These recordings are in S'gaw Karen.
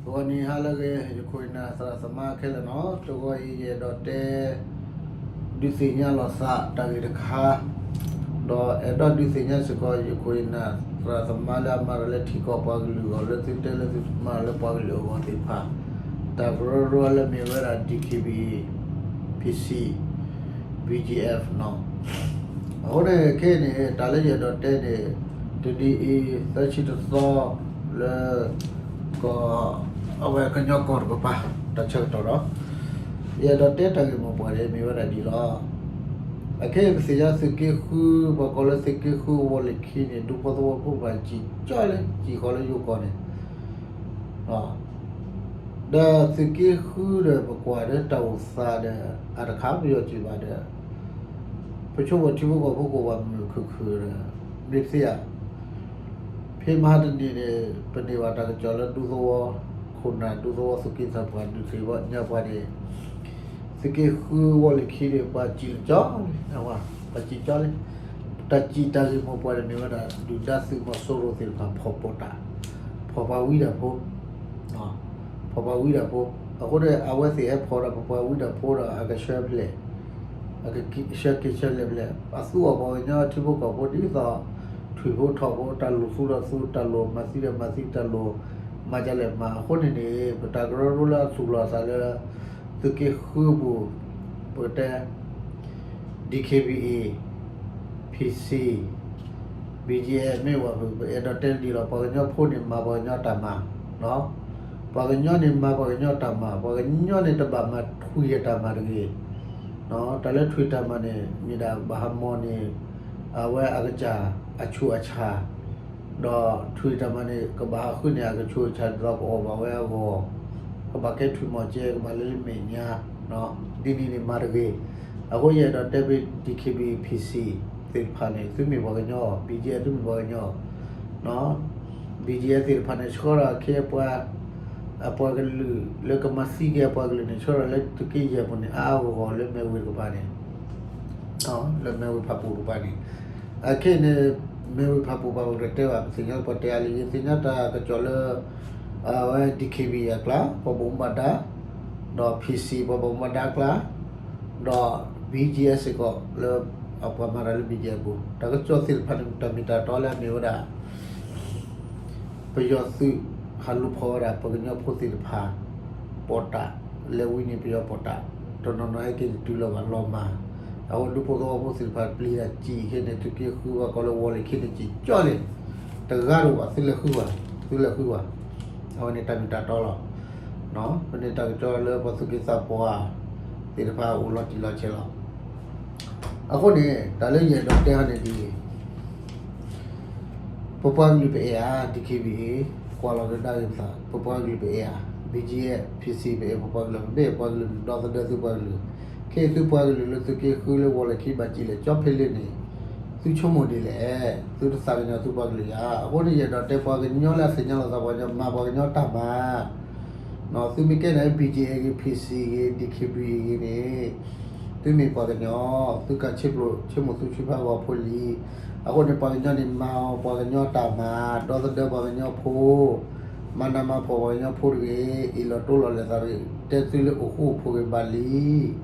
ဂီၤနံၤဟါလၢအဂ့ၤ ယခိၣ်ယနၢ်သရၣ်သမါခဲလၢာ်နီၤ, တဂီၤအံၤ ယအဲၣ်ဒိးတဲ ဒုးသ့ၣ်ညါလိာ်သးတၢ်ဂ့ၢ်တခါ, ဒီးအဲၣ်ဒိးဒုးသ့ၣ်ညါစ့ၢ်ကီး ယခိၣ်ယနၢ်သရၣ်သမါလၢအမၤတၢ်လၢထံကီၢ်ပှၤကလုာ်အဂီၢ် လၢသုတဲလၢသုမၤတၢ်လၢပှၤကလုာ်အဂီၢ်သ့ၣ်တဖၣ်, တၢ်ကရၢကရိလၢမ့ၢ်ဝဲဒၣ် DKBA PC BGF နီၤ. အဃိန့ၣ်ခဲအံၤန့ၣ် တၢ်လၢယအဲၣ်ဒိးတဲန့ၣ် တနံၤအံၤ သၢဆံတသီ လၢ ကီၢ် အဝဲကညီကီၢ်တကပၤ တၢ်ဆၢကတီၢ်ဒီး ယအဲၣ်ဒိးတဲတၢ်ဂ့ၢ်မိၢ်ပှၢ်န့ၣ် မ့ၢ်ဝဲဒၣ်ဒ်လီၤ. အခဲအံၤပသ့ၣ်ညါသုးက့ဃု ပှၤကိးလၢသုးက့ဃုဝီၤလ့ၣ်ခံန့ၣ် ဒူဖိသဝီဖိပှၤစံၣ်ကၠီလံ စံၣ်ဃီလၢယိၤကီၢ်န့ၣ် ဒီးသုးက့ဃုဒီးပကွၢ်ဒီးတၢ်အိၣ်သးဒီး အတခါပယီၤစံးဘၣ်ဒီး ပဆိကမိၣ်ထံဖိကီၢ်ဖိကအိၣ်ဘၣ်မုာ်မုာ်ခုၣ်ခုၣ်ဒီး မ့ၢ်သ့ဧါ. ဖဲမဟါတနံၤန့ၣ် ပန့ၢ်ဘၣ်တၢ်ကစီၣ်လၢဒူသဝီခိၣ်နၢ် ဒူသဝီသုးက့သးပှၢ်ဒုးသ့ၣ်ညါပှၤန့ၣ် သုးက့ဃုဝီၤလ့ၣ်ခံန့ၣ် ပှၤစံၣ်လၢကၠီလံ, ပှၤစံၣ်ကၠီလံ. တၢ်စံၣ်တၢ်ဂ့ၢ်မိၢ်ပှၢ်န့ၣ်မ့ၢ်ဝဲဒၣ် ဒုၣ်ဒါသုးမီၤစိရိၤသ့ၣ်တဖၣ်ဖီၣ်ပီၣ်တၢ်, ဖီၣ်ပှၤဝံဒၣ်ဖိ ဖီၣ်ပှၤဝံဒၣ်ဖိ, အဃိဒီး အဝဲသ့ၣ်ဟဲဖီၣ်ဒီးပပှၤဝံဒၣ်ဖိဒီးအကဆှၢဖျဲး, အကဆှၢက့ၤဆှၢလဲၤဖျဲး, အသူအီၤပှၤကညီထံဖိကီၢ်ဖိဒ်သိး ထွံၣ်ဖိထိၣ်ဖိ တၢ်လူၤသူဒီးသူ တၢ်လူၤမၤသံဒီးမၤသံ တၢ်လူၤမၤဒ်လဲၣ်မၤအဃိန့ၣ်န့ၣ် ပတၢ်ကရၢကရိလၢအသူၣ်လီၤအသးလၢ သုးက့ဃုပူၤ ပကတဲ DKBA, PC, BGF မ့ၢ်ဝဲ ပအဲၣ်ဒိးတဲဒ်လီၤ, ပှၤကညီဖိန့ၣ်မၤပှၤကညီတၢ်မၤ, ပှၤကညီန့ၣ်မၤပှၤကညီတၢ်မၤ, ပှၤကညီန့ၣ်တဘၣ်မၤထွံၣ်အတၢ်မၤတဂ့ၤ, တၢ်လၢထွံၣ်တၢ်မၤန့ၣ် မ့ၢ်ဒၣ်ဘၣ်ဟးမီၢ်န့ၣ် အဝဲအကစၢ်အဆူးအဆါ ဒီးထွံၣ်တၢ်မၤန့ၣ် ကဘၣ်ဟးဃုန့ၢ်အကဆူးအဆါ ဒ်သိးကအီၣ်ဘၣ်ဝဲအဂီၢ်, ကဘၣ်ကဲထွံၣ်မီၢ်ကဲ ကဘၣ်လဲၤလၢမဲာ်ညါ, ဒ်န့ၣ်န့ၣ်မၤတဂ့ၤ. အဃိယအဲၣ်ဒိးတဲဖဲ DKBA, PC သ့ၣ်တဖၣ်န့ၣ် သုမ့ၢ်ပှၤကညီ, BGF သုမ့ၢ်ပှၤကညီ, BGF သ့ၣ်တဖၣ်န့ၣ် ဆှၢထီၣ်အခ့အပှၤ အပှၤကလုာ်လၢကမၤသံက့ၤအပှၤကလုာ်န့ၣ် ဆှၢထီၣ်လၢသုးက့ယဲၢ်ပူၤန့ၣ် အါအါဂီၢ်ဂီၢ်လၢမဲၢ်ဝ့ၤတကပၤန့ၣ် လၢမဲၢ်ဝ့ၤဖးပူၤတကပၤန့ၣ်, အခဲအံၤန့ၣ် မဲၢ်ဝ့ၤဖးပူၤဘၣ်ပကတဲဘၣ် ပသ့ၣ်ညါပှၤတဲအါလံ ယသ့ၣ်ညါတၢ်ကစီၣ်လၢ အဝဲ DKBA အကျါ ပှၤဘၣ်မူဘၣ်ဒါ, ဒီး PC ပှၤဘၣ်မူဘၣ်ဒါအကျါ, ဒီး BGF စ့ၢ်ကီးလၢ အပှၤမၤတၢ်လၢ BGF အပူၤ တၢ်ကစီၣ်သ့ၣ်တဖၣ်န့ၣ် တၢ်မ့ၢ်တၢ်တီလၢအမ့ၢ်ဝဲဒၣ် ပယီၤသုးဟးလူၤဖီၣ်ဝဲဒၣ် ပှၤကညီဖိသ့ၣ်တဖၣ် ပီၣ်တၢ်, လဲၤဝံန့ၢ်ပယီၤပီၣ်တၢ်, တနီၤနီၤဟဲက့ၤတတုၤလီၤဘၣ်လီၤမၢ်, အဝဲဒူဖိသဝီဖိသ့ၣ်တဖၣ်ပျံၤတၢ်စံၣ်ခဲန့ၣ် သုးက့ဃုဝဲကီးလၢဝီၤလ့ၣ်ခံန့ၣ် စံၣ်ကၠီလံ, တဂၤတအိၣ်ဘၣ် သုလဲၤဃုဝဲ, သုလဲၤဃုဝဲ, အဝဲန့ၣ်တၢ်မ့ၢ်တၢ်တီလီၤ. ဖဲန့ၣ်တၢ်ကစီၣ်လၢပှၤသုးက့သးပှၢ်သ့ၣ်တဖၣ်အိၣ်လီၤတံၢ်လီၤဆဲးလီၤ. အဃိန့ၣ် တၢ်လၢယအဲၣ်ဒိးတဲအီၤန့ၣ်ဒ်အံၤ ပပှၤကလုာ်ပအဲၣ်ဧါ, DKBA ကွၢ်လီၤကဒါက့ၤပသး ပပှၤကလုာ်ပအဲၣ်ဧါ, BGF, PC ပအဲၣ်ပပှၤကလုာ် ပမ့ၢ်အဲၣ်ပှၤကလုာ်န့ၣ် ဒီသဒၢသုပှၤကလုာ်, ခဲအံၤသုပှၤကလုာ်လၢသုးက့ဃုလၢဝီၤလ့ၣ်ခံဘၣ်စံၣ်လဲၤကၠီဖဲလဲၣ်န့ၣ် သုဆိကမိၣ်ဒ်လဲၣ်, သုတသးကညီၤသုပှၤကလုာ်ဧါ. အဃိန့ၣ်ယအဲၣ်ဒိးတဲပှၤကညီလၢအသ့ၣ်ညါလီၤသးပှၤကညီ မၤပှၤကညီတၢ်မၤ သုမ့ၢ်ကဲန့ၣ် BGF ဂ့ၤ PC ဂ့ၤ DKBA ဂ့ၤန့ၣ် သုမ့ၢ်ပှၤကညီ, သုကဆ့ပျိဆ့မိၣ်သုဆ့ဖးဂီၤဖိလံ. အဃိန့ၣ် ပှၤကညီန့ၣ်မၤအီၤပှၤကညီတၢ်မၤ, ဒီသဒၢပှၤကညီဖိ, မၤနးမၤဖှီၣ်ပှၤကညီဖိတဂ့ၤ, အ့ၣ်လိာ်တိလိာ်လဲၤသးတဂ့ၤ, တဲသုလၢအိၣ်ဃူအိၣ်ဖိးဂ့ၤဘၣ်လံ.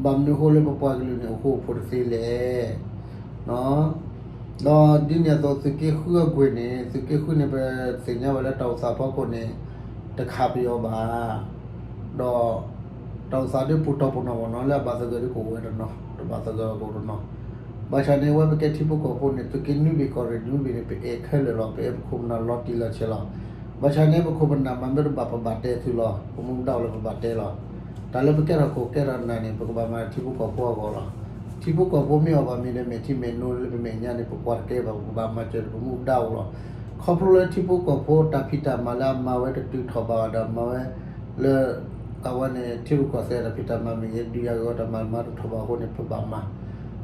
ဘၣ်မနုၤအဃိလၢပပှၤကလုာ်န့ၣ် အိၣ်ဃူအိၣ်ဖိးတသ့လဲၣ် ဒီးဒ်န့ၣ်အသိး သုးက့ဃုအကွဲၢ်န့ၣ် သုးက့ဃုန့ၣ် ပသ့ၣ်ညါဝဲလၢတၢ်အိၣ်သးဖီခိၣ်န့ၣ် တခးပယီၤဘၣ်, ဒီးတၢ်အိၣ်သးဒ်ပူၤတီၤပူၤနီၢ်ပူၤနီၢ် လၢအဘၣ်သဂၢၢ်ဒ်ကအိၣ်ဝဲတနီၤ, တဘၣ်သဂၢၢ်ကအိၣ်တနီၤ. ဘၣ်ဆၣ်န့ၣ် အဝဲပကဲထံဖိကီၢ်ဖိန့ၣ် သုးက့နွံဘ့ၣ်ကီၢ်ရ့ၣ်နွံဘ့ၣ်န့ၣ် ပအဲၣ်ခဲလၢာ်လီၤ, ပအဲၣ်ပခိၣ်ပနၢ်လီၤတံၢ်လီၤဆဲးလီၤ. ဘၣ်ဆၣ်န့ၣ် ပခိၣ်ပနၢ်မၤမ့ၢ်တဘၣ် ပဘၣ်တဲသုလီၤ, ပမူပဒါအိၣ်လၢပဘၣ်တဲလီၤ. တၢ်လၢပကဲထီၣ်ခိၣ်ကဲထီၣ်နၢ်န့ၣ် ပကဘၣ်မၤထံဖိကီၢ်ဖိအဂီၢ်လီၤ. ထံဖိကီၢ်ဖိမ့ၢ်အီၣ်ဘၣ်မ့ၤဒီး မဲာ်ထံမဲာ်နိလၢပမဲာ်ညါန့ၣ် ပကွၢ်တကဲဘၣ်, ပကဘၣ်မၤစၢၤဒီး ပမူပဒါအိၣ်လီၤ. ခီဖျိလၢထံဖိကီၢ်ဖိတၢ်ဖံးတၢ်မၤလၢအမၤဝဲတတုၤထီၣ်ဘၣ်ဒီး မၤဝဲလၢ အဝဲန့ၣ် ထံရူၢ်ကီၢ်သဲးတၢ်ဖံးတၢ်မၤမ့ၢ်ဂ့ၤ ဒုးယၤဂ့ၤအီၤတၢ်မၤမၤတထီၣ်ဘၣ်အဃိန့ၣ် ပဘၣ်မၤ,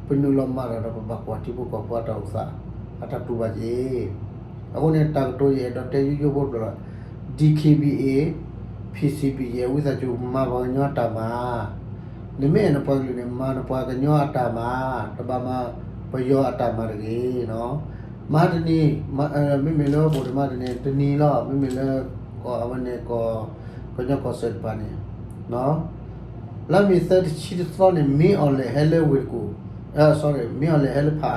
ပနုာ်လီၤမၤတၢ်ဒီး ပဘၣ်ကွၢ်ထံဖိကီၢ်ဖိအတၢ်အိၣ်သး အတၢ်တူၢ်ဘၣ်က့ၤ အဃိန့ၣ် တၢ်ကတိၤယအဲၣ်ဒိးတဲယိယိဖိတဖျၢၣ်လီၤ. DKBA, PCBA ဝံသးစူၤ မၤပှၤကညီတၢ်မၤ, နမ့ၢ်အဲၣ်နပှၤကလုာ်န့ၣ် မၤနပှၤကညီအတၢ်မၤ, တဘၣ်မၤပယီၤအတၢ်မၤတဂ့ၤ. မဟါတနံၤ, မ့မ့ၢ်လၢပအိၣ်တမဟါတနံၤ တနံၤလီၤ, မ့မ့ၢ်လၢ ကီၢ်အဝဲန့ၣ် ကီၢ် ကညီကီၢ်စဲၣ်တဖၣ်န့ၣ် လါမ့ၤသၢတဆံတသီန့ၣ် မ့ၢ်အီၤလဲၣ်ဟဲလၢဝ့ၢ်တကူၣ်, အ sorry မ့ၢ်အီၤလဲၣ်ဟဲလၢဖးအါ,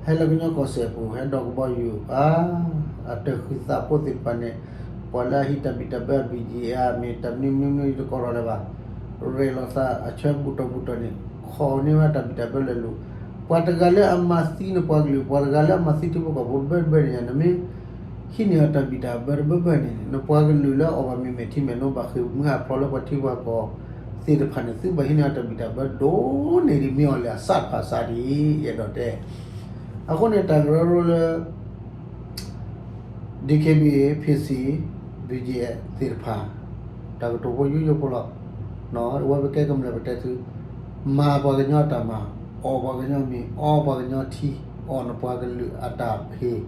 ဟဲလၢကညီကီၢ်စဲၣ်အပူၤ ဟဲဒိးကဘီယူၤ အါ အတၢ်ဃုသးဖိသ့ၣ်တဖၣ်န့ၣ် ပှၤလၢအဟံးတၢ်ဘံၣ်တၢ်ဘၢ ဘံၣ်ကၠံၣ်အါ မ့ၢ်တၢ်မနုၤမနုၤမနုၤတကိးထီၣ်လၢၤဘၣ်, ရဲၣ်လီၤသးအဆၢဘူးတီၢ်ဘူးတီၢ်န့ၣ် ခိးန့ၢ်ဝဲတၢ်ဘံၣ်တၢ်ဘၢလၢာ်လီၤ. ပှၤတဂၤလၢအမၤသံနပှၤကလုာ် ပှၤတဂၤလၢအမၤသံထံဖိကီၢ်ဖိတဘၢတဘၢန့ၣ် နမ့ၢ် ဟံးန့ၢ်အီၤတၢ်ဘံၣ်တၢ်ဘၢတဘၢဘၢန့ၣ် နပှၤကလုာ်လၢအီၣ်ဘၣ်မ့ၤမဲာ်ထံမဲာ်နိ ဘၣ်ဃ့ၢ်မှံဟးဖျိးလၢပှၤထံပှၤကီၢ်သ့ၣ်တဖၣ်န့ၣ် သုဘၣ်ဟံးန့ၢ်အီၤတၢ်ဘံၣ်တၢ်ဘၢဒိၣ်န့ၢ်ဒံး မ့ၢ်အီၤလဲၣ်အစးတဖၣ်စးဒံး ယအဲၣ်ဒိးတဲ. အဃိန့ၣ် တၢ်ကရၢကရိလၢ DKBA, PC, BGF သ့ၣ်တဖၣ် တၢ်ကတိၤဖိယိယိဖိလီၤ. အဝဲပကဲကမျၢၢ်ပတဲသု မၤပှၤကညီအတၢ်မၤ, အီၣ်ပှၤကညီမ့ၤ, အီပှၤကညီထံ, အီၣ်နပှၤကလုာ်အတၢ်ဟ့ၣ်,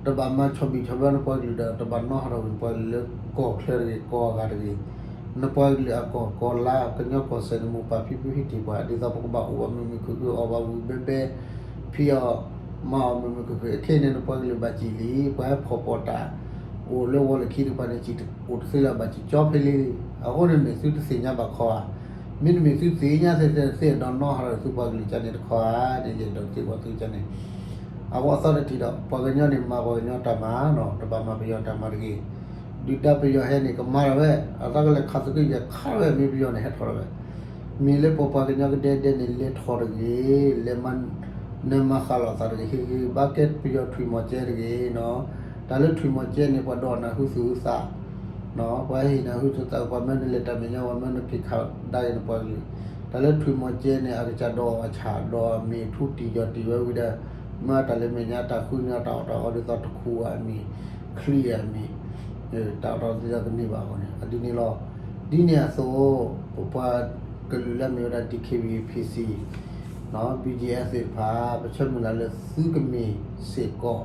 တဘၣ်မၤဆီၣ်ဘံၣ်ဆီၣ်ဘၢနပှၤကလုာ်ဒီး တဘၣ်နီၣ်ဟးထီၣ်ကွံာ်နပှၤကလုာ်လၢကီၢ်ချၢတဂ့ၤ ကီၢ်အဂၤတဂ့ၤ, နပှၤကလုာ်အကီၢ်ကီၢ်လါ ကညီကီၢ်စဲၣ်န့ၣ် မိၢ်ပၢ်ဖံဖုဟံးတ့ၢ်ပှၤ ဒ်သိးပကဘၣ်အိၣ်ဘၣ်မုာ်မုာ်ခုၣ်ခုၣ် အီၣ်ဘၣ်ဝံၣ်ဘဲဘဲ ဖံးအီၣ်မၤအီၣ်မုာ်မုာ်ခုၣ်ခုၣ် အခဲအံၤန့ၣ် နပှၤကလုာ်ဘၣ်စံၣ်လံ, ပှၤဟဲဖီၣ်ပီၣ်တၢ် အိၣ်လၢဝီၤလ့ၢ်ခံတဖၣ်န့ၣ် စံၣ်အိၣ်တသ့လၢၤဘၣ်စံၣ်ကၠီဖဲလံ, အဃိန့ၣ်မ့ၢ်သုတသ့ၣ်ညါဘၣ်ခီဧါ, မ့တမ့ၢ်သုသ့ၣ်ညါသ့ၣ်သ့ၣ်ဒီးနီၣ်ဟးထီၣ်သုပှၤကလုာ်ကန့ၣ်တခီဧါ, ယအဲၣ်ဒိးသ့ၣ်ညါသုကန့ၣ်, အဃိအသီတထံးဒီး ပှၤကညီန့ၣ် မၤပှၤကညီတၢ်မၤနီၤ, တဘၣ်မၤပယီၤတၢ်မၤတဂ့ၤ, ဒုၣ်ဒါပယီၤဟဲန့ၣ် ကမၤထီၣ်ဝဲ, အသီကလဲၤခးသုးက့ယဲၢ်ခးထီၣ်ဝဲ မ့ၢ်ပယီၤန့ၣ် ဟဲထီၣ်ထီၣ်ဝဲ မ့ၢ်လၢပပှၤကညီကဒဲဒဲန့ၣ် လဲၤထီၣ်တဂ့ၤ, လဲၤမၤ နၢမၤဃၣ်လိာ်သးတဂ့ၤ, ဟ့ၣ်ဂံၢ်ဘါကဲပယီၤထွံၣ်မီၢ်ကဲတဂ့ၤနီၤ, တၢ်လၢထွံၣ်မီၢ်ကဲန့ၣ် ပှၤဒိးနၢ်ဟူသူၣ်ဟူသး, ပှၤဟ့ၣ်နၢ်ဟူသူၣ်သး ပှၤမၢနလဲၤတၢ်မဲာ်ညါ ပှၤမၢနက့ၤခးဒါက့ၤနပှၤကလုာ်, တၢ်လၢထွံၣ်မီၢ်ကဲန့ၣ် အကစၢ်ဒိးအီၤအဆၣ် ဒိးအမ့ၢ်ထူတံၢ်ယီၤတံၢ်ဝဲဝံၤဒီး မၢတၢ်လၢမဲာ်ညါတၢ်ဃုန့ၢ်အီၤတၢ်အီၣ်တၢ်အီဒ်သိးတခူအမံၤ, ချံအမံၤ တၢ်အီၣ်တၢ်အီဒ်သိးကန့ၢ်ဘၣ်အဃိန့ၣ် အဒ်န့ၣ်လီၤ. ဒ်န့ၣ်အသိး ပပှၤကလုာ်လၢအမ့ၢ်ဝဲဒၣ် DKBA, PC, BGF သ့ၣ်တဖၣ် ပဆၢမုၢ်လၢ်လၢသုကမ့ၢ်စ့ၢ်ကီး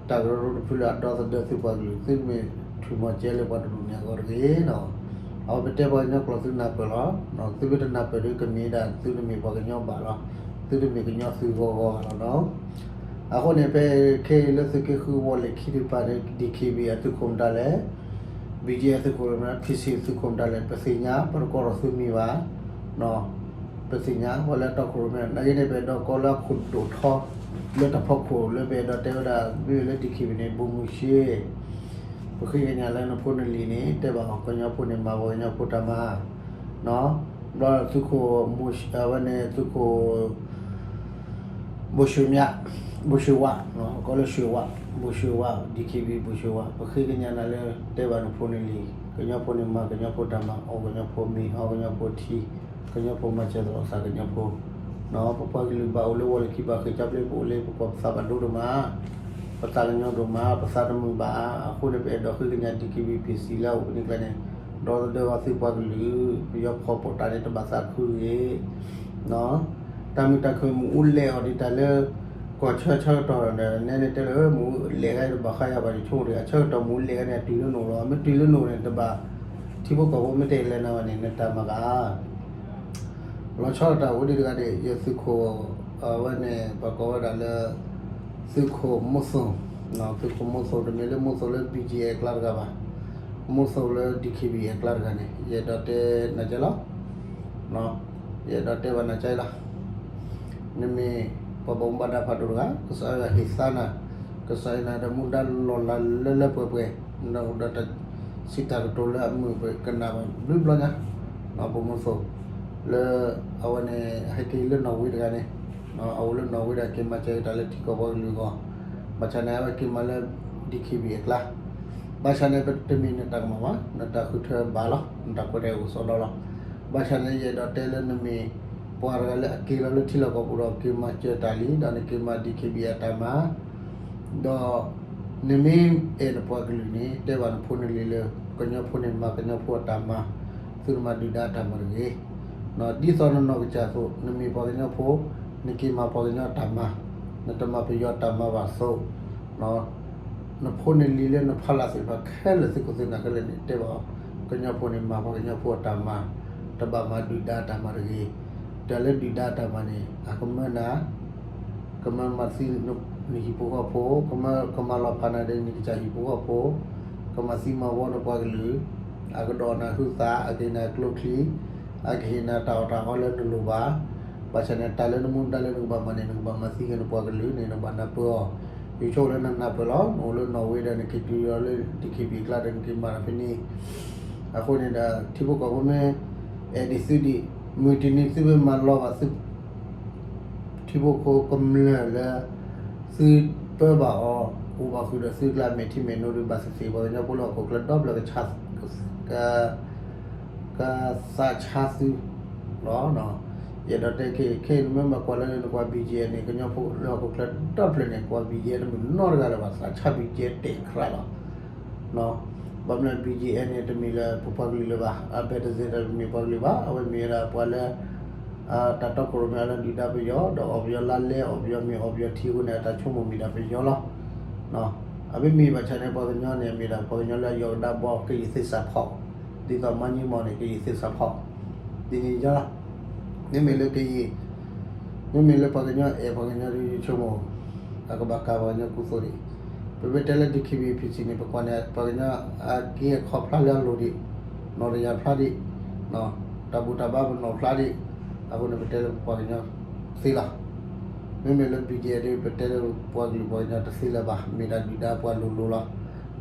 တၢ်ကရၢကရိတဖုလၢအဒီသဒၢသုပှၤကလုာ် သုကမ့ၢ်ထွံၣ်မီၢ်ကဲလၢပှၤတဒူၣ်န့ၣ်အဂီၢ်တဂ့ၤနီၤ. အဝဲပတဲပှၤကညီကျိာ်သုနၢ်ပၢၢ်လီၤ. သုမ့ၢ်တနၢ်ပၢၢ်ဒီးကမ့ၢ်ဒၣ်သုတမ့ၢ်ပှၤကညီဘၣ်လီၤ. သုတမ့ၢ်ကညီသုဂီၢ်ဂီၢ်ဘၣ်လီၤနီၤ. အဃိန့ၣ် ဖဲခဲအံၤလၢသုးက့ဃုဝီၤလ့ၢ်ခံတဖၣ်န့ၣ် DKBA အသုးခိၣ်မတၤလဲၣ်, BGF သုးခိၣ်မတၤလဲၣ်, PC သုးခိၣ်မတၤလဲၣ် ပသ့ၣ်ညါ ပတကိးထီၣ်သုမံၤဘၣ်. ပသ့ၣ်ညါ ပှၤလၢအတီခိၣ်ရိၣ်မဲ နာ်က့န့ၣ် ပအဲၣ်ဒိးကိးလၢအခိၣ်ဒိၣ်ထီ လၢတၢ်ဖီခိၣ်လၢပအဲၣ်ဒိးတဲဝဲဒၣ် မ့ၢ်လၢ DKBA န့ၣ် ဘိၣ်မုၢ်ၡ့ ပဃ့ကညးလၢနဖိနလံၤန့ၣ် တဲဘၣ်အီၤ ကညီဖိန့ၣ် မၤပှၤကညီဖိတၢ်မၤ ဘျီသုးခိၣ် အဝဲန့ၣ်သုးခိၣ် ဘိၣ်ၡ့ဝး, ဘိၣ်ၡ့ဝး, ကိးလၢၡ့ဝး, ဘိၣ်ၡ့ဝး DKBA ဘိၣ်ၡ့ဝး ပဃ့ကညးနၤလၢ တဲဘၣ်နဖိနလံၤ ကညီဖိန့ၣ် မၤကညီဖိတၢ်မၤ အီၣ်ကညီဖိမ့ၤ အီကညီဖိထံ ကညီဖိမၤစၢၤလိာ်အသးကညီဖိ ပပှၤကလုာ်ဘၣ်အိၣ်လၢဝီၤလ့ၢ်ခံဘၣ်ဃ့ၢ်ကၠီပျ့ ပအိၣ်လၢပကီၢ်ပသးဘၣ်ဒိဒိၣ်မး ပသးကညီဒိၣ်မး ပသးတမုာ်ဘၣ် အဃိန့ၣ် ပအဲၣ်ဒိးဃ့ကညး DKBA PC လၢအအိၣ်ပန့ၢ်ကျါန့ၣ် ဒီသဒၢဝဲသုပှၤကလုာ် ပယီၤဖီၣ်ပီၣ်တၢ်န့ၣ် တဘၣ်သးခုဂ့ၤ တၢ်မုာ်တၢ်ခုၣ်မ့ၣ်အူလဲၣ်အီၤဒ်တၢ်လၢ ကီၢ်ဆၢဆၢကတီၢ်ဒီး နဲန့ၣ်တဲလၢ မ့ၣ်အူလဲၣ်ဂ့ၤတဘၣ်ဃးယၤဘၣ်တဆိကမိၣ်တဂ့ၤ အဆၢကတီၢ်မ့ၣ်အူလဲၣ်ဂ့ၤန့ၣ် အတုၤလၢနအိၣ်လီၤ မ့ၢ်တုၤလၢနအိၣ်န့ၣ် တဘၣ် ထံဖိကီၢ်ဖိမ့ၢ်တလဲၤနၤဘၣ်န့ၣ် နတၢ်မၤကၤ လီၤဆီဒၣ်တၢ်အိၣ်ဒံးတဂၤန့ၣ် ယသုးခိၣ် အဝဲန့ၣ် ပှၤကိးဝဲဒၣ်လၢ သုးခိၣ်မိၢ်သိၣ်, သုးခိၣ်မိၢ်သိၣ်တမ့ၢ်လၢမိၢ်သိၣ်လၢ BGF အကျါတဂၤဘၣ်, မိၢ်သိၣ်လၢ DKBA အကျါတဂၤန့ၣ် ယအဲၣ်ဒိးတဲနၤကဲလီၤ ယအဲၣ်ဒိးတဲဘၣ်နၤကဲလီၤ နမ့ၢ်ပှၤဘၣ်မူဘၣ်ဒါဖးဒိၣ်တဂၤ ကစၢ်ယွၤဟ့ၣ်သါနၤ, ကစၢ်ယွၤဟ့ၣ်နၤဒီးမူဒါလီၢ်လၤလၢလၢပှဲၤပှဲၤ, နအိၣ်ဒီးတၢ်စံးတၢ်ကတိၤလၢအမုာ်ပှဲၤကနၣ်ဘၣ်ဘျုးဘျီညါ, ပမိၢ်သိၣ် လၢ အဝဲန့ၣ် ဟဲက့ၤလၢနီၣ်ဝ့တဂၤန့ၣ်, အအိၣ်လၢနီၣ်ဝ့ဒီးက့ၤမၤစၢၤတၢ်လၢထံကီၢ်ပှၤကလုာ်အဂီၢ်, ဘၣ်ဆၣ်န့ၣ် အဝဲက့ၤမၤလၢ DKBA အကျါ ဘၣ်ဆၣ်န့ၣ် တမ့ၢ်နတၢ်ကမၣ်ဘၣ်, နတၢ်ဃုထၢဘၣ်လီၤ, နတၢ်ကွဲးတၢ်အိၣ်စီဒီလီၤ. ဘၣ်ဆၣ်န့ၣ် ယအဲၣ်ဒိးတဲလၢနမ့ၢ်ပှၤတဂၤလၢအက့ၤလီၤလၢထံလီၢ်ကီၢ်ပူၤဒီး က့ၤမၤစၢၤတၢ်လံ, ဒီးနက့ၤမၤ DKBA အတၢ်မၤ, ဒီး နမ့ၢ်အဲၣ်နပှၤကလုာ်န့ၣ် တဲဘၣ်နဖိနလံၤလၢ ကညီဖိန့ၣ်မၤကညီဖိအတၢ်မၤ, သုတမၤဒုၣ်ဒါအတၢ်မၤတဂ့ၤ. ဒ်သိးနနီၢ်ကစၢ်အသိး နမ့ၢ်ပှၤကညီဖိ, နက့ၤမၤပှၤကညီအတၢ်မၤ, နတမၤပယီၤတၢ်မၤဘၣ်အသိး, နဖိနလံၤလၢနဖီလာ်သ့ၣ်တဖၣ်ခဲလၢာ် သုးခိၣ်သုးနၢ်ခဲလၢာ်န့ၣ် တဲဘၣ်အီၤ, ကညီဖိန့ၣ် မၤပှၤကညီဖိအတၢ်မၤ, တဘၣ်မၤဒုၣ်ဒါအတၢ်မၤတဂ့ၤ. တၢ်လၢဒုၣ်ဒါအတၢ်မၤန့ၣ် အကမၢနၤ ကမၢမၤသံနဟံၣ်ဖိဃီဖိ, ကမၢကမၤလီၤဖးနၤဒီးနကစၢ်ဟံၣ်ဖိဃီဖိ, ကမၤသံမၤဝီနပှၤကလုာ်, အကဒိးနၤဟုသး, အကဟ့ၣ်နၤကျိချံ, အကဟ့ၣ်နၤတၢ်အီၣ်တၢ်အီလၢနလိၣ်ဘၣ်, ဘၣ်ဆၣ်န့ၣ် တၢ်လၢနမူဒါလၢနကဘၣ်မၤန့ၣ် နကဘၣ်မၤသံက့ၤနပှၤကလုာ်န့ၣ် နဘၣ်နၢ်ပၢၢ်အီၤ, ယဆိကမိၣ်လၢနနၢ်ပၢၢ်လီၤ, နအိၣ်လၢနီၣ်ဝ့ဒီး နက့ၤတုၤလီၤလၢ DKBA ကျါဒီး နက့ၤမၤတၢ်ဖဲန့ၣ်, အဃိန့ၣ်ဒီး ထံဖိကီၢ်ဖိမ့ၢ် အဲၣ်ဒိးသုဒံး, မုၢ်တနံၤသုမ့ၢ်မၤလီၤဘၣ်သု ထံဖိကီၢ်ဖိကမျၢၢ်လၢ သုပၢဘၣ်အီၤ, အိၣ်ဘၣ်ဃုာ်ဒီးသုကျါ မဲာ်ထံမဲာ်နိဒီး ဘၣ်သ့ၣ်သ့ၣ် ပှၤကညီဖိလၢဟီၣ်ခိၣ်ချၢဒီဖျၢၣ် က ကသးဆါသုလီၤ. ယအဲၣ်ဒိးတဲခဲအံၤ ခဲအံၤနမ့ၢ်ဘၣ်ကွၢ်လၢနကွၢ် BGF န့ၣ် ကညီဖိလၢဟီၣ်ခိၣ်ချၢဒီဖျၢၣ်န့ၣ် ကွၢ် BGF တမုာ်နီတဂၤလၢၤဘၣ်, သးဆါ BGF တဲာ်ခရးလီၤ. ဘၣ်မနုၤ BGF န့ၣ် တမ့ၢ်လၢပပှၤကလုာ်လၢၤဘၣ်, အဘဲတစဲးတမ့ၢ်ပှၤကလုာ်ဘၣ်, အဝဲမ့ၢ်ဝဲဒၣ်ပှၤလၢ တၢ်တီခိၣ်ရိၣ်မဲအီၤလၢဒုၣ်ဒါပယီၤ, ဒီးအီၣ်ပယီၤလါလဲ, အီၣ်ပယီၤမ့ၤ, အီၣ်ပယီၤထံအဃိန့ၣ် အတၢ်ဆိကမိၣ်မ့ၢ်ဒၣ်ပယီၤလီၤ. အမ့ၢ်မ့ၢ်ဘၣ်ဆၣ်န့ၣ် ပှၤကညီန့ၣ် မ့ၢ်ဒၣ်ပှၤကညီလၢအယီၤကဒါဘီ ကယံာ်သ့ၣ်စးဖီ, ဒ်သိးမါညံမီၢ်န့ၣ် ကယံာ်သ့ၣ်စးဖီ, ဒ်န့ၣ်ယါလီၤ. မ့မ့ၢ်လၢကယံာ်, မ့မ့ၢ်လၢပှၤကညီအဲၣ်ပှၤကညီဒ်ယဆိကမိၣ်, အကဘၣ်ကၤပှၤကညီကူသိးဒံး. ပမ့ၢ်တဲလၢ DKBA PC န့ၣ် ပကွၢ်န့ၣ် ပှၤကညီအက့အခီဖျိလၢအလိၣ်ဒံး, နီၣ်တယၢ်ဖျါဒံး, တၢ်ဘူၣ်တၢ်ဘါပနီၣ်ဖျါဒံး, အဃိန့ၣ် ပတဲလၢပှၤကညီသ့လီၤ. မ့မ့ၢ်လၢ BGF ဒ် ပတဲလၢပှၤကလုာ်ပှၤကညီတသ့လၢၤဘၣ်, မ့ၢ်ဒၣ်ဒုၣ်ဒါပှၤလိၤလိၤလီၤ.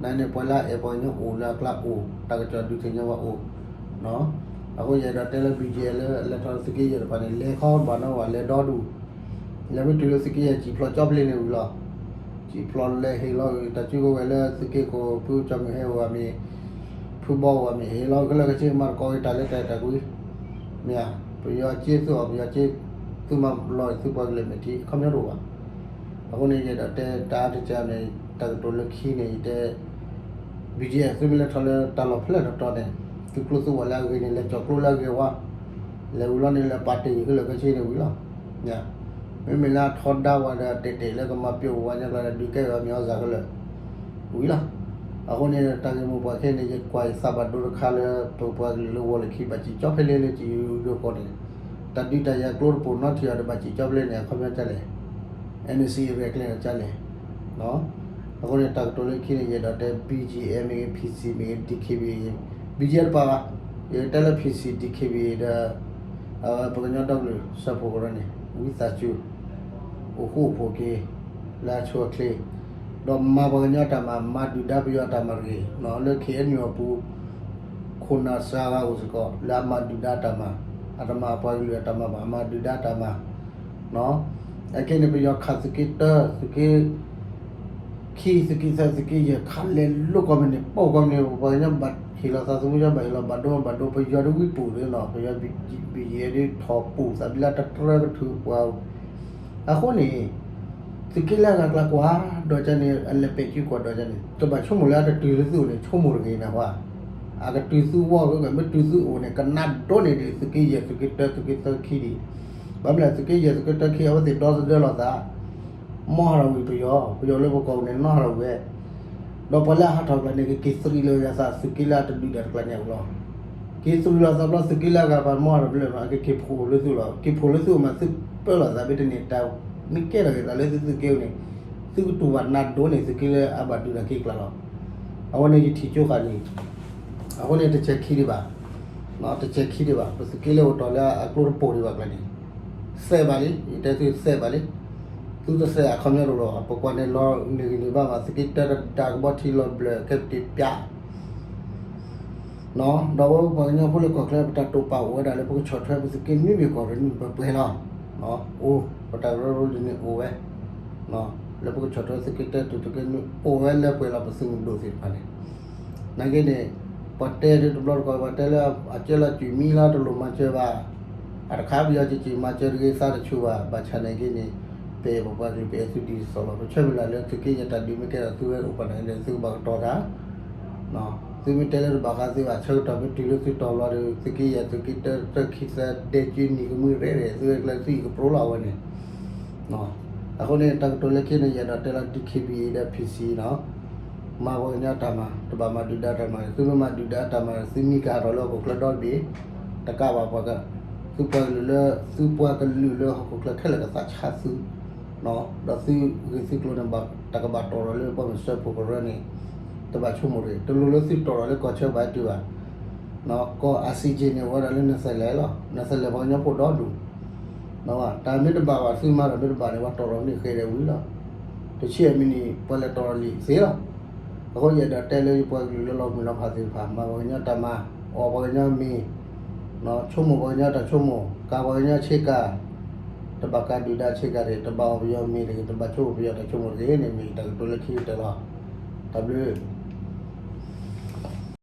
နန့ၣ် ပှၤလၢအအဲၣ်ပှၤကညီအိၣ်လၢအကျါအိၣ်, တၢ်ကစီၣ်ဒုးသ့ၣ်ညါပှၤအိၣ်, အဃိယအဲၣ်ဒိးတဲလၢ BGF လၢလဲၤထီၣ်လၢသုးက့ယဲၢ်တဖၣ်န့ၣ် လဲၤခီတဘၣ်နီဘၣ်, လဲၤဒီဒူၣ်, လဲၤမ့ၢ်တုၤလၢသုးက့ယဲၢ် စံၣ်ဖျိးကၠီပျ့ၤန့ၣ်ဝံၤလီၤ. စံၣ်ဖျိးလဲၤဟ့ၣ်လီၤဂ့ၤ တၢ်စုကဝဲၤလၢသုးက့ခိၣ် ဖုကၠီမုၢ်ဟဲအိၣ်ဧါမ့ၢ်, ဖုဘီအိၣ်ဧါမ့ၢ် ဟ့ၣ်လီၤကလၢကဆ့ကမၤသကိးဂ့ၤ တၢ်လၢတၢ်အဲၣ်တၢ်ကွံ, မ့ၢ်ဧါ, ပယီၤစ့သုအီၣ် ပယီၤစ့သုမၤလီၤ သုပှၤကလုာ်မဲာ်ထံ အခီပညီတအိၣ်ဘၣ်. အဃိန့ၣ် ယအဲၣ်ဒိးတဲတၢ်အါတစှၤန့ၣ် တၢ်ကတိၤလၢခံန့ၣ် ယတဲ BGF သုမ့ၢ်လဲၤထီၣ်လၢတၢ်လီၢ်ဖဲလဲၣ်တတီၤန့ၣ် သုကျိသုဝဲလၢအဂ့ၤန့ၣ် လဲၤကၠီၤကျိလၢအဂ့ၤဝဲ, လဲၤဝံၤလီၤန့ၣ် လဲၤပာ်တ့ၢ်ယံၤကလၢာ်ခဲဆ့န့ၣ်ဝံၤလီၤ. မ့မ့ၢ်လၢအထီဒါဝဲဒီးတဲာ်တဲာ်လၢကမၤပျိာ်ဝဲညါကျါဒီး ဒုးကဲဝဲမ့ၢ်အီၣ်စၢ်ကလၢာ် ဝံၤလီၤ. အဃိန့ၣ် တၢ်ဂ့ၢ်မိၢ်ပှၢ်ခဲအံၤန့ၣ် ယကွၢ်ယသးဘၣ်ဒိတခါလၢ ပပှၤကလုာ်လၢဝီၤလၢခံ ဘၣ်စံၣ်ကၠီဖဲလဲၣ်လၢစံၣ်ယူၤဒိၣ်ကီၢ်န့ၣ် တၢ်ဒုးတၢ်ယၤကျိတပိၢ်နီတထံၣ်အီၤဒီး ဘၣ်စံၣ်ကၠီဖဲလဲၣ်န့ၣ် အခီပညီဒ်လဲၣ်, NCA ရဲၣ်ကျဲၤအီၤဒ်လဲၣ်. အဃိန့ၣ် တၢ်ကတိၤလၢခံန့ၣ် ယအဲၣ်ဒိးတဲ BGF မ့ၢ်ဂ့ၤ PC မ့ၢ်ဂ့ၤ DKBA, BGF တပာ်ဘၣ်, ယတဲလၢ PC DKBA ဒီး ပှၤကညီဒီကလုာ်စၢဖှိၣ်ကရၢန့ၣ် ဝံသးစူၤ အိၣ်ဃူအိၣ်ဖိးက့ၤ လၢအဆိအချ့, ဒီးမၤပှၤကညီတၢ်မၤ, မၤဒုၣ်ဒါပယီၤတၢ်မၤတဂ့ၤ, လၢ KNU အပူၤ ခိၣ်နၢ်စှၤဂၤအိၣ်စ့ၢ်ကီး လၢအမၤဒုၣ်ဒါတၢ်မၤ, အတမၤပှၤကလုာ်အတၢ်မၤဘၣ်, အမၤဒုၣ်ဒါတၢ်မၤ အခဲန့ၣ် ပယီၤခးသုးက့တၢ, သုးက့ခံ, သုးက့သၢ, သုးက့ယဲၢ် ခးလဲၤလိာ်ကိးမုၢ်နံၤ ပိာ်ကိးမုၢ်နံၤ, ပှၤကညီဘၣ်ဟ့ၣ်လီၤသးသမူကီ ဘၣ်ဟ့ၣ်လီၤဘၣ်ဒိဘၣ်ဒိ, ပယီၤဒ်ဝံပူၤလၢနီၤ, ပယီၤ BGF ဒ်ထီၣ်ပူၤသးဘံလၢတတြၢကထုးပှၤ, အဃိန့ၣ် သုးက့လၢအဂၤကျါကွၢ်ဒီးကန့ၣ် အလဲၤပဲာ်စုကွၢ်ဒီးကန့ၣ် တဘၣ်ဆိကမိၣ်လၢအတတုၤလၢသုအိၣ်န့ၣ် ဆိကမိၣ်တဂ့ၤနၢ်ဟူဧါ. အကတုၤသုဝီဂ့ၤဂ့ၤ မ့ၢ်တုၤသုအိၣ်န့ၣ် ကနါဒိၣ်န့ၢ်ဒံး သုးက့ယဲၢ် သုးက့တၢ သုးက့သၢခံဒံး. ဘၣ်မနုၤလဲၣ် သုးက့ယဲၢ် သုးက့တၢခံ အဝဲသ့ၣ်ဒီသဒၢလိာ်သး မ်ဟးထီၣ်ဝံၤပယီၤ, ပယီၤလၢပကိာ်ပူၤန့ၣ် နီၢ်ဟးထီၣ်ဝံၤဝဲ, ဒီးပှၤလၢအဟးထီၣ်ကျါန့ၣ် ကက့ၤသရံးလီၤသးသုးက့လၢအတဒုးတၢ်တကျါညါအပူၤလီၤ. က့ၤသရံးလီၤသးဘျီ သုးက့လၢအဂၤပှၤ မ်ဟးထီၣ်ဘျီ အကက့ၤဖိးလိာ်သုလီၤ. က့ၤဖိးလိာ်သုအိၣ်မး သုပၢလီၤသးဘၣ်တန့ၢ် တၢ်မ့ၢ်ကဲထီၣ်က့ၤသးလၢသုသုးက့အအိၣ်န့ၣ် သုကတူၢ်ဘၣ်နါဒိၣ်န့ၢ်သုးက့လၢအဘၣ်ဒုးတၢ်က့ၤကျါလီၤ. အဝဲန့ၣ်ယထံၣ်ကၠိဃာ်န့ၣ် အဃိန့ၣ် တဆဲးခံဒံးဘၣ်, တဆဲးခံဒံးဘၣ်, ပသုးက့လၢအိၣ်တီၢ်လၢအကျိတပိာ်ဒံးဘၣ်ကျါန့ၣ် သဲးဘၣ်လံ, ယတဲသုသဲးဘၣ်လံ, သုတသဲးအခီပညီတအိၣ်လီၤ. ပကွၢ်န့ၣ်လီၤနုာ်ဂံၢ်နုာ်ဘါမး သုးက့တၢတဒၣ်ကဘီထံလီၤဘျၢၣ် ခဲပတံးပၠး ဒီးပဝဲပပှၤကညီဖိလၢကီၢ်ချၢ ပတၢ်တိာ်ပာ်အိၣ်ဝဲဒၣ်လၢ ပကဆီၣ်ထွဲပသုးက့နွံဘ့ၣ်ကီၢ်ရ့ၣ်နွံဘ့ၣ်ပှဲၤပှဲၤလီၤ. အိၣ် ပတၢ်ကရၢကရိဒ်န့ၣ်အိၣ်ဝဲ, လၢပကဆီၣ်ထွဲသုးက့တၢ သုးက့နွံ အိၣ်ဝဲလၢပှဲၤလီၤ ပသုးမုၢ်ဒိၣ်သ့ၣ်တဖၣ်န့ၣ်. နာ်က့န့ၣ် ပှၤတဲဒ်တဘျီတခီၣ် ပှၤတဲလၢအကၢလီၤကွံာ်မံလီၤ တလိၣ်မၤစၢၤဘၣ်, အတခါပယီၤကက့ၤမၤစၢၤတဂ့ၤ သးတဆူၣ်ဘၣ်, ဘၣ်ဆၣ်နာ်က့န့ၣ် ပအဲၣ်ပပှၤကလုာ် ပအဲၣ်သုဒ်သိးသိးလီၤ. ပဆၢမုၢ်လၢ်လၢသုးက့ယဲၢ်တၢ်ဒုးမ့ၢ်ကဲထီၣ် သုဝဲအိၣ်ပှၤန့ၣ်ဒီး သုကဘၣ်ကတီၤတၢ် သုမ့ၢ်တဲလၢတဘၣ်ဃးသုဘၣ် ဆၢကတီၢ်မ့ၢ်တုၤလၢသုတီၤလီၤဒီး သုးက့ယဲၢ်သုးက့တၢ တၢခံသၢ ဒဲကၠ့နံၤကမှံရဲၣ်ရဲၣ် သုဝဲကျဲသုအံၤကပြီလီၤအဝဲန့ၣ်. အဃိန့ၣ် တၢ်ကတိၤလၢခံန့ၣ် ယအဲၣ်ဒိးတဲလီၤ DKBA ဒီး PC နီၤ, မၤပှၤကညီတၢ်မၤ တဘၣ်မၤဒုၣ်ဒါတၢ်မၤ, သုမ့ၢ်မၤဒုၣ်ဒါတၢ်မၤ သုမံကဟးထီၣ်လၢဟီၣ်ခိၣ်ချၢဒီတဘ့ၣ်, တကးဘၣ်ပှၤက, သုပှၤကလုာ်လၢ သုပှၤကလုာ်လၢဟီၣ်ခိၣ်ချၢခဲလၢာ်ကသးဆါသု ဒီးသုဂ့ၢ်သုကျိၤန့ၣ် တၢ်ကဘၣ်တီၢ်ထီၣ်လၢပှၤမ့ၢ်စၢဖှိၣ်ကရၢန့ၣ်, တဘၣ်ဆိကမိၣ်တဂ့ၤ, တလိၣ်လၢသုတီၣ်ထီၣ်လၢကီၢ်ဆၢဘၣ်တုၤဘၣ်, ကီၢ် အစံက့န့ၣ် အိၣ်ဝဲဒၣ်လၢနသလဲၤလီၤ, နသလဲၤပှၤကညီဖိဒီဒူၣ်, တၢ်မ့ၢ်တဘၣ်ဘၣ် သုမၤထီၣ်မ့ၢ်တဘၣ်န့ၣ် ပှၤတီၣ်ထီၣ်န့ၣ်ဃဲၤဒီးဝံၤလီၤ, တဆံအမံးနံး ပှၤလဲၤတီၣ်ထီၣ်လံာ်သ့လီၤ. အဃိယအဲၣ်ဒိးတဲလၢယပှၤကလုာ်လၢလီၢ်မုၢ်လီၤဖးသ့ၣ်တဖၣ် မၤပှၤကညီတၢ်မၤ, အီၣ်ပှၤကညီမ့ၤ, ဆိကမိၣ်ပှၤကညီတၢ်ဆိကမိၣ်, ကၤပှၤကညီဆ့ကၤ, တဘၣ်ကၤဒုၣ်ဒါဆ့ကၤတဂ့ၤ, တဘၣ်အီၣ်ပယီၤမ့ၤတဂ့ၤ, တဘၣ်ဆိကမိၣ်ပယီၤတၢ်ဆိကမိၣ်တဂ့ၤန့ၣ် မ့ၢ်ယတၢ်ကတိၤလၢခံကတၢၢ်လီၤ. တၢ်ဘျုး